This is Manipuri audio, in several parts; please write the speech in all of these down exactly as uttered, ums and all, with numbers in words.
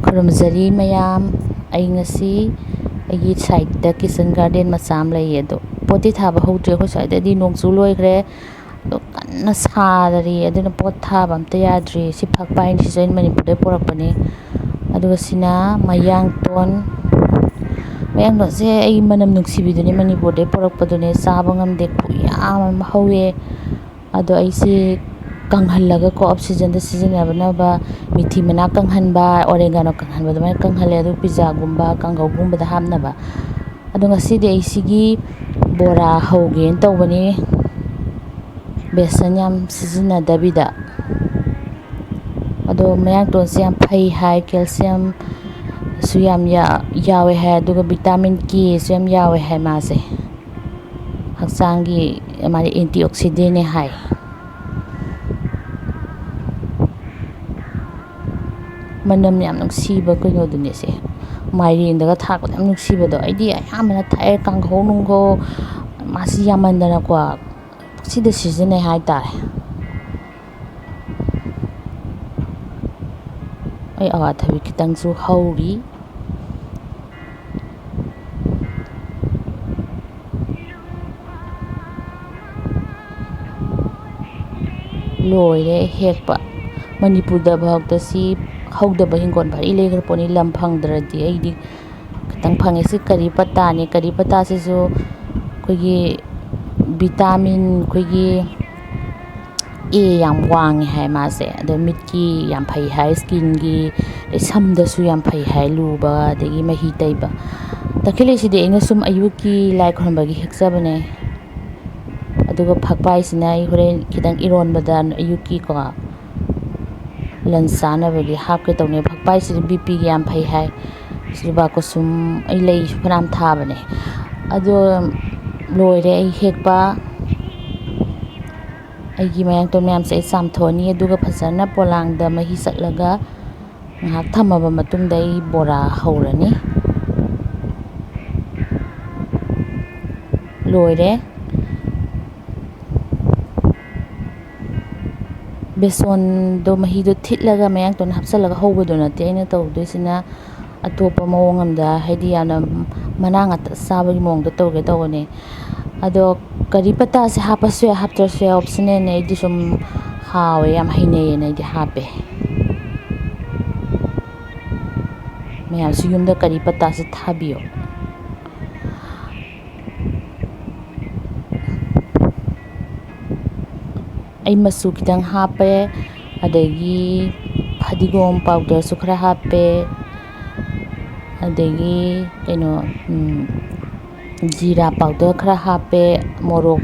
ꯈꯨꯔꯨꯝꯖꯔꯤ ꯃꯌꯥꯝ꯫ ꯑꯩ ꯉꯁꯤ ꯑꯩꯒꯤ ꯁꯥꯏꯠꯇ ꯀꯤꯆꯟ ꯒꯥꯔꯗꯦꯟ ꯃꯆꯥ ꯑꯃ ꯂꯩꯌꯦ, ꯑꯗꯣ ꯄꯣꯠꯇꯤ ꯊꯥꯕ ꯍꯧꯗ꯭ꯔꯤ꯫ ꯑꯩꯈꯣꯏ ꯁ꯭ꯋꯥꯏꯗꯗꯤ ꯅꯣꯡ ꯆꯨ ꯂꯣꯏꯈ꯭ꯔꯦ, ꯑꯗꯣ ꯀꯟꯅ ꯁꯥꯔꯤ, ꯑꯗꯨꯅ ꯄꯣꯠ ꯊꯥꯕ ꯑꯝꯇ ꯌꯥꯗ꯭ꯔꯤ꯫ ꯁꯤ ꯐꯛꯄꯥꯏꯅꯤ, ꯁꯤꯁꯨ ꯑꯩꯅ ꯃꯅꯤꯄꯨꯔꯗꯩ ꯄꯨꯔꯛꯄꯅꯤ꯫ ꯑꯗꯨꯒ ꯁꯤꯅ ꯃꯌꯥꯡꯇꯣꯟ꯫ ꯃꯌꯥꯡꯇꯣꯟꯁꯦ ꯑꯩ ꯃꯅꯝ ꯅꯨꯡꯁꯤꯕꯤꯗꯨꯅꯤ, ꯃꯅꯤꯄꯨꯔꯗꯩ ꯄꯨꯔꯛꯄꯗꯨꯅꯦ, ꯆꯥꯕ ꯉꯝꯗꯦ, ꯈꯨꯌꯥꯝ ꯑꯃ ꯍꯧꯋꯦ꯫ ꯑꯗꯣ ꯑꯩꯁꯦ ꯀꯪꯍꯜꯂꯒꯀꯣ, ꯑꯣꯐ ꯁꯤꯖꯟꯗ ꯁꯤꯖꯤꯟꯅꯅꯕ ꯃꯤꯊꯤ ꯃꯅꯥ ꯀꯪꯍꯟꯕ, ꯑꯣꯔꯦꯒꯥꯅꯣ ꯀꯪꯍꯟꯕ, ꯑꯗꯨꯃꯥꯏꯅ ꯀꯪꯍꯜꯂꯦ꯫ ꯑꯗꯨ ꯄꯤꯖꯥꯒꯨꯝꯕ, ꯀꯥꯡꯍꯧꯒꯨꯝꯕꯗ ꯍꯥꯞꯅꯕ꯫ ꯑꯗꯣ ꯉꯁꯤꯗꯤ ꯑꯩ ꯁꯤꯒꯤ ꯕꯣꯔꯥ ꯍꯧꯒꯦꯅ ꯇꯧꯕꯅꯤ, ꯕꯦꯁꯟ ꯌꯥꯝ ꯁꯤꯖꯤꯟꯅꯗꯕꯤꯗ꯫ ꯑꯗꯣ ꯃꯌꯥꯡꯇꯣꯟꯁꯦ ꯌꯥꯝ ꯐꯩ ꯍꯥꯏ, ꯀꯦꯜꯁꯤꯌꯝꯁꯨ ꯌꯥꯝ ꯌꯥ-, ꯌꯥꯎꯋꯦ ꯍꯥꯏ, ꯑꯗꯨꯒ ꯚꯤꯇꯥꯃꯤꯟ ꯀꯦꯁꯨ ꯌꯥꯝ ꯌꯥꯎꯋꯦ ꯍꯥꯏ ꯃꯥꯁꯦ꯫ ꯍꯛꯆꯥꯡꯒꯤ ꯃꯥꯗꯤ ꯑꯦꯟꯇꯤ ꯑꯣꯛꯁꯤꯗꯦꯟꯅꯦ ꯍꯥꯏ꯫ ꯃꯅꯝ ꯌꯥꯝ ꯅꯨꯡꯁꯤꯕ ꯀꯩꯅꯣꯗꯨꯅꯦ ꯁꯦ, ꯃꯥꯏꯔꯦꯟꯗꯒ ꯊꯥꯛꯄꯗ ꯌꯥꯝ ꯅꯨꯡꯁꯤꯕꯗꯣ꯫ ꯑꯩꯗꯤ ꯑꯌꯥꯝꯕꯅ ꯊꯥꯛꯑꯦ, ꯀꯥꯡꯍꯧ ꯅꯨꯡꯍꯧ ꯃꯥꯁꯤ ꯌꯥꯝꯃꯟꯗꯅꯀꯣ, ꯁꯤꯗ ꯁꯤꯖꯤꯟꯅꯩ ꯍꯥꯏꯇꯥꯔꯦ꯫ ꯑꯩ ꯑꯋꯥꯊꯕꯤ ꯈꯤꯇꯪꯁꯨ ꯍꯧꯔꯤ꯫ ꯂꯣꯏꯔꯦ ꯍꯦꯛꯄ꯫ ꯃꯅꯤꯄꯨꯔꯗ ꯐꯥꯎꯗ ꯁꯤ ꯍꯧꯗꯕ ꯍꯤꯡꯒꯣꯜ ꯐꯔꯤ ꯂꯩꯈ꯭ꯔ ꯄꯣꯠꯅꯤ꯫ ꯂꯝ ꯐꯪꯗ꯭ꯔꯗꯤ ꯑꯩꯗꯤ ꯈꯤꯇꯪ ꯐꯪꯉꯦ꯫ ꯁꯤ ꯀꯔꯤ ꯄꯇꯥꯅꯤ꯫ ꯀꯔꯤ ꯄꯇꯥꯁꯤꯁꯨ ꯑꯩꯈꯣꯏꯒꯤ ꯚꯤꯇꯥꯃꯤꯟ, ꯑꯩꯈꯣꯏꯒꯤ ꯑꯦ ꯌꯥꯝ ꯋꯥꯡꯉꯦ ꯍꯥꯏ ꯃꯥꯁꯦ꯫ ꯑꯗꯣ ꯃꯤꯠꯀꯤ ꯌꯥꯝ ꯐꯩ ꯍꯥꯏ, ꯁ꯭ꯀꯤꯟꯒꯤ, ꯑꯗꯩ ꯁꯝꯗꯁꯨ ꯌꯥꯝ ꯐꯩ ꯍꯥꯏ, ꯂꯨꯕ ꯑꯗꯒꯤ ꯃꯍꯤ ꯇꯩꯕ꯫ ꯇꯈꯦꯜꯂꯩꯁꯤꯗꯤ ꯑꯩꯅ ꯁꯨꯝ ꯑꯌꯨꯛꯀꯤ ꯂꯥꯏ ꯈꯨꯔꯨꯝꯕꯒꯤ ꯍꯦꯛꯆꯕꯅꯦ꯫ ꯑꯗꯨꯒ ꯐꯛꯄꯥꯏꯁꯤꯅ ꯑꯩ ꯍꯣꯔꯦꯟ ꯈꯤꯇꯪ ꯏꯔꯣꯟꯕꯗ ꯑꯌꯨꯛꯀꯤꯀꯣ ꯂꯟꯁ ꯆꯥꯅꯕꯒꯤ ꯍꯥꯞꯀꯦ ꯇꯧꯅꯦ꯫ ꯐꯛꯄꯥꯏꯁꯤꯗꯤ ꯕꯤ ꯄꯤꯒꯤ ꯌꯥꯝ ꯐꯩ ꯍꯥꯏ꯫ ꯖꯨꯕꯥ ꯀꯨꯁꯨꯝ ꯑꯩ ꯂꯩꯁꯨ ꯐꯅꯌꯥꯝ ꯊꯥꯕꯅꯦ꯫ ꯑꯗꯣ ꯂꯣꯏꯔꯦ ꯑꯩ ꯍꯦꯛꯄ꯫ ꯑꯩꯒꯤ ꯃꯌꯥꯡꯇꯣꯟ ꯃꯌꯥꯝꯁꯦ ꯑꯩ ꯆꯥꯝꯊꯣꯛꯑꯅꯤ, ꯑꯗꯨꯒ ꯐꯖꯅ ꯄꯣꯂꯥꯡꯗ ꯃꯍꯤ ꯆꯠꯂꯒ ꯉꯥꯏꯍꯥꯛ ꯊꯝꯃꯕ ꯃꯇꯨꯡꯗ ꯑꯩ ꯕꯣꯔꯥ ꯍꯧꯔꯅꯤ꯫ ꯂꯣꯏꯔꯦ꯫ ꯕꯦꯁꯣꯟꯗꯣ, ꯃꯍꯤꯗꯣ ꯊꯤꯠꯂꯒ ꯃꯌꯥꯡꯇꯣꯟ ꯍꯥꯞꯆꯤꯜꯂꯒ ꯍꯧꯕꯗꯣ ꯅꯠꯇꯦ ꯑꯩꯅ ꯇꯧꯗꯣꯏꯁꯤꯅ꯫ ꯑꯇꯣꯞꯄ ꯃꯑꯣꯡ ꯑꯃꯗ, ꯍꯥꯏꯗꯤ ꯌꯥꯝꯅ ꯃꯅꯥ ꯉꯥꯛꯇ ꯆꯥꯕꯒꯤ ꯃꯑꯣꯡꯗ ꯇꯧꯒꯦ ꯇꯧꯕꯅꯦ꯫ ꯑꯗꯣ ꯀꯔꯤ ꯄꯇꯥꯁꯦ ꯍꯥꯞꯄꯁꯨ ꯌꯥꯏ, ꯍꯥꯞꯇ꯭ꯔꯁꯨ ꯌꯥꯏ, ꯑꯣꯞꯁꯅꯦꯜꯅꯦ꯫ ꯑꯩꯗꯤ ꯁꯨꯝ ꯍꯥꯎꯋꯦ, ꯌꯥꯝ ꯍꯩꯅꯩꯌꯦꯅ ꯑꯩꯗꯤ ꯍꯥꯞꯄꯦ꯫ ꯃꯌꯥꯝꯁꯨ ꯌꯨꯝꯗ ꯀꯔꯤ ꯄꯇꯥꯁꯦ ꯊꯥꯕꯤꯌꯣ꯫ ꯑꯩ ꯃꯆꯨ ꯈꯤꯇꯪ ꯍꯥꯞꯄꯦ, ꯑꯗꯒꯤ ꯐꯗꯤꯒꯣꯝ ꯄꯥꯎꯗꯔꯁꯨ ꯈꯔ ꯍꯥꯞꯄꯦ, ꯑꯗꯒꯤ ꯀꯩꯅꯣ, ꯎꯝ, ꯖꯤꯔꯥ ꯄꯥꯎꯗꯔ ꯈꯔ ꯍꯥꯞꯄꯦ, ꯃꯣꯔꯣꯛ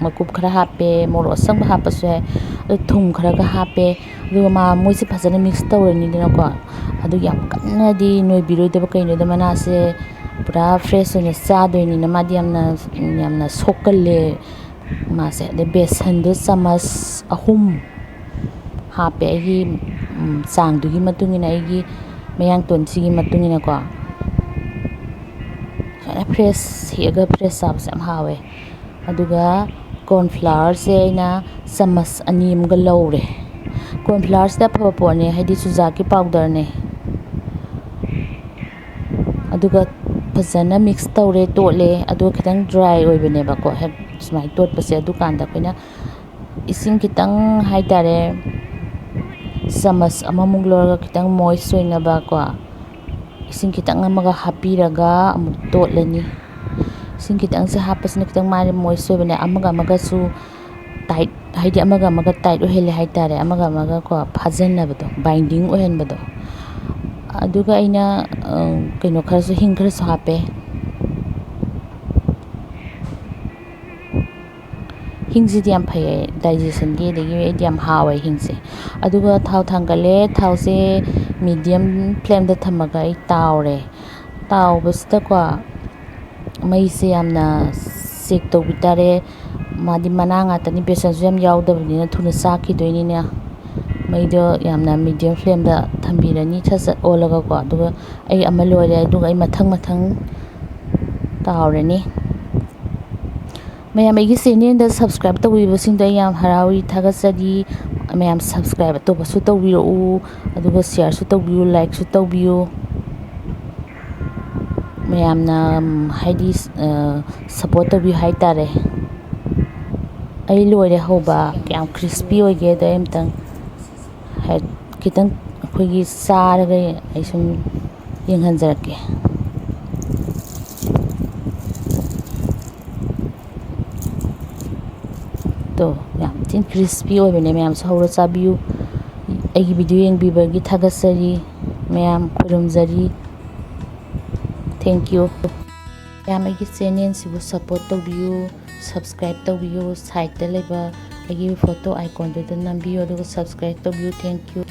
ꯃꯀꯨꯞ ꯈꯔ ꯍꯥꯞꯄꯦ, ꯃꯣꯔꯣꯛ ꯑꯁꯪꯕ ꯍꯥꯞꯄꯁꯨ ꯌꯥꯏ, ꯑꯗꯨ ꯊꯨꯝ ꯈꯔꯒ ꯍꯥꯞꯄꯦ꯫ ꯑꯗꯨꯒ ꯃꯥ, ꯃꯣꯏꯁꯦ ꯐꯖꯅ ꯃꯤꯛꯁ ꯇꯧꯔꯅꯤꯗꯅꯀꯣ꯫ ꯑꯗꯨ ꯌꯥꯝ ꯀꯟꯅꯗꯤ ꯅꯣꯏꯕꯤꯔꯣꯏꯗꯕ, ꯀꯩꯅꯣꯗ ꯃꯅꯥꯁꯦ ꯄꯨꯔꯥ ꯐ꯭ꯔꯦꯁ ꯑꯣꯏꯅ ꯆꯥꯗꯣꯏꯅꯤꯅ ꯃꯥꯗꯤ ꯌꯥꯝꯅ, ꯌꯥꯝꯅ ꯁꯣꯛꯀꯜꯂꯦ ꯃꯥꯁꯦ꯫ ꯑꯗꯩ ꯕꯦꯁꯟꯗꯣ ꯆꯥꯃꯁ ꯑꯍꯨꯝ ꯍꯥꯞꯄꯦ, ꯑꯩꯒꯤ, ꯎꯝ, ꯆꯥꯡꯗꯨꯒꯤ ꯃꯇꯨꯡ ꯏꯟꯅ, ꯑꯩꯒꯤ ꯃꯌꯥꯡꯇꯣꯟꯁꯤꯒꯤ ꯃꯇꯨꯡ ꯏꯟꯅꯀꯣ꯫ ꯁꯨꯃꯥꯏꯅ ꯐ꯭ꯔꯦꯁ ꯍꯦꯛꯑꯒ ꯐ꯭ꯔꯦꯁ ꯆꯥꯕꯁꯦ ꯌꯥꯝ ꯍꯥꯎꯋꯦ꯫ ꯑꯗꯨꯒ ꯀꯣꯔꯟꯐ꯭ꯂꯥꯋꯔꯁꯦ ꯑꯩꯅ ꯆꯥꯃꯁ ꯑꯅꯤ ꯑꯃꯒ ꯂꯧꯔꯦ꯫ ꯀꯣꯔꯟꯐ꯭ꯂꯥꯋꯔꯁꯤꯗꯤ ꯑꯐꯕ ꯄꯣꯠꯅꯦ, ꯍꯥꯏꯗꯤ ꯆꯨꯖꯥꯛꯀꯤ ꯄꯥꯎꯗꯔꯅꯦ꯫ ꯑꯗꯨꯒ ꯐꯖꯅ ꯃꯤꯛꯁ ꯇꯧꯔꯦ, ꯇꯣꯠꯂꯦ꯫ ꯑꯗꯨꯒ ꯈꯤꯇꯪ ꯗ꯭ꯔꯥꯏ ꯑꯣꯏꯕꯅꯦꯕꯀꯣ, ꯍꯦꯛ ꯁꯨꯃꯥꯏꯅ ꯇꯣꯠꯄꯁꯦ꯫ ꯑꯗꯨꯀꯥꯟꯗ ꯑꯩꯈꯣꯏꯅ ꯏꯁꯤꯡ ꯈꯤꯇꯪ ꯍꯥꯏꯇꯥꯔꯦ, ꯆꯥꯃꯁ ꯑꯃꯃꯨꯛ ꯂꯧꯔꯒ ꯈꯤꯇꯪ ꯃꯣꯏꯁ ꯑꯣꯏꯅꯕꯀꯣ, ꯏꯁꯤꯡ ꯈꯤꯇꯪ ꯑꯃꯒ ꯍꯥꯞꯄꯤꯔꯒ ꯑꯃꯨꯛ ꯇꯣꯠꯂꯅꯤ꯫ ꯏꯁꯤꯡ ꯈꯤꯇꯪꯁꯦ ꯍꯥꯞꯄꯁꯤꯅ ꯈꯤꯇꯪ ꯃꯥꯏ ꯃꯣꯏꯁ ꯑꯣꯏꯕꯅꯦ, ꯑꯃꯒ ꯑꯃꯒꯁꯨ ꯇꯥꯏꯠ, ꯍꯥꯏꯗꯤ ꯑꯃꯒ ꯑꯃꯒ ꯇꯥꯏꯠ ꯑꯣꯏꯍꯜꯂꯦ ꯍꯥꯏꯇꯥꯔꯦ, ꯑꯃꯒ ꯑꯃꯒ ꯀꯣ ꯐꯥꯖꯟꯅꯕꯗꯣ, ꯕꯥꯏꯟꯗꯤꯡ ꯑꯣꯏꯍꯟꯕꯗꯣ꯫ ꯑꯗꯨꯒ ꯑꯩꯅ, ꯑ, ꯀꯩꯅꯣ ꯈꯔꯁꯨ, ꯍꯤꯡ ꯈꯔꯁꯨ ꯍꯥꯞꯄꯦ꯫ ꯍꯤꯡꯁꯤꯗꯤ ꯌꯥꯝ ꯐꯩꯌꯦ ꯗꯥꯏꯖꯦꯁꯟꯒꯤ, ꯑꯗꯒꯤ ꯑꯩꯗꯤ ꯌꯥꯝ ꯍꯥꯎꯋꯦ ꯍꯤꯡꯁꯦ꯫ ꯑꯗꯨꯒ ꯊꯥꯎ ꯊꯥꯡꯒꯠꯂꯦ, ꯊꯥꯎꯁꯦ ꯃꯤꯗꯤꯌꯝ ꯐ꯭ꯂꯦꯝꯗ ꯊꯝꯃꯒ ꯑꯩ ꯇꯥꯎꯔꯦ꯫ ꯇꯥꯎꯕꯁꯤꯗꯀꯣ, ꯃꯩꯁꯦ ꯌꯥꯝꯅ ꯆꯦꯛ ꯇꯧꯕꯤ ꯇꯥꯔꯦ꯫ ꯃꯥꯗꯤ ꯃꯅꯥ ꯉꯥꯛꯇꯅꯤ, ꯕꯦꯁꯟꯁꯨ ꯌꯥꯝ ꯌꯥꯎꯗꯕꯅꯤꯅ ꯊꯨꯅ ꯆꯥꯛꯈꯤꯗꯣꯏꯅꯤꯅ꯫ ꯃꯩꯗꯣ ꯌꯥꯝꯅ ꯃꯤꯗꯤꯌꯝ ꯐ꯭ꯂꯦꯝꯗ ꯊꯝꯕꯤꯔꯅꯤ, ꯁꯠ ꯁꯠ ꯑꯣꯜꯂꯒꯀꯣ꯫ ꯑꯗꯨꯒ ꯑꯩ ꯑꯃ ꯂꯣꯏꯔꯦ, ꯑꯗꯨꯒ ꯑꯩ ꯃꯊꯪ ꯃꯊꯪ ꯇꯥꯎꯔꯅꯤ꯫ ꯃꯌꯥꯝ ꯑꯩꯒꯤ ꯆꯦꯅꯦꯜꯗ ꯁꯕꯁꯀ꯭ꯔꯥꯏꯕ ꯇꯧꯕꯤꯕꯁꯤꯡꯗꯣ ꯑꯩ ꯌꯥꯝ ꯍꯔꯥꯎꯏ, ꯊꯥꯒꯠꯆꯔꯤ꯫ ꯃꯌꯥꯝ subscribe ꯑꯇꯣꯞꯄꯁꯨ ꯇꯧꯕꯤꯔꯛꯎ, ꯑꯗꯨꯒ shareꯁꯨ ꯇꯧꯕꯤꯌꯨ, likeꯁꯨ ꯇꯧꯕꯤꯌꯨ꯫ ꯃꯌꯥꯝꯅ, ꯎꯝ, ꯍꯥꯏꯗꯤ, ꯑ, support ꯇꯧꯕꯤꯌꯨ ꯍꯥꯏꯇꯥꯔꯦ꯫ ꯑꯩ ꯂꯣꯏꯔꯦ ꯍꯧꯕ꯫ ꯀꯌꯥꯝ crispy ꯑꯣꯏꯒꯦꯗꯣ ꯑꯩ ꯑꯝꯇꯪ ꯍꯥꯏ-, ꯈꯤꯇꯪ ꯑꯩꯈꯣꯏꯒꯤ ꯆꯥꯔꯒ ꯑꯩ ꯁꯨꯝ ꯌꯦꯡꯍꯟꯖꯔꯛꯀꯦ꯫ ꯇꯣ, ꯌꯥꯝ ꯊꯤꯅ crispy ꯑꯣꯏꯕꯅꯦ꯫ ꯃꯌꯥꯝꯁꯨ ꯍꯧꯔ ꯆꯥꯕꯤꯌꯨ꯫ ꯑꯩꯒꯤ video ꯌꯦꯡꯕꯤꯕꯒꯤ ꯊꯥꯒꯠꯆꯔꯤ꯫ ꯃꯌꯥꯝ ꯈꯨꯔꯨꯝꯖꯔꯤ꯫ Thank you꯫ ꯃꯌꯥꯝ ꯑꯩꯒꯤ channelꯁꯤꯕꯨ support ꯇꯧꯕꯤꯌꯨ, subscribe ꯇꯧꯕꯤꯌꯨ, sideꯇ ꯂꯩꯕ ꯑꯩꯒꯤ photo iconꯗꯨꯗ ꯅꯝꯕꯤꯌꯨ, ꯑꯗꯨꯒ subscribe ꯇꯧꯕꯤꯌꯨ꯫ Thank you꯫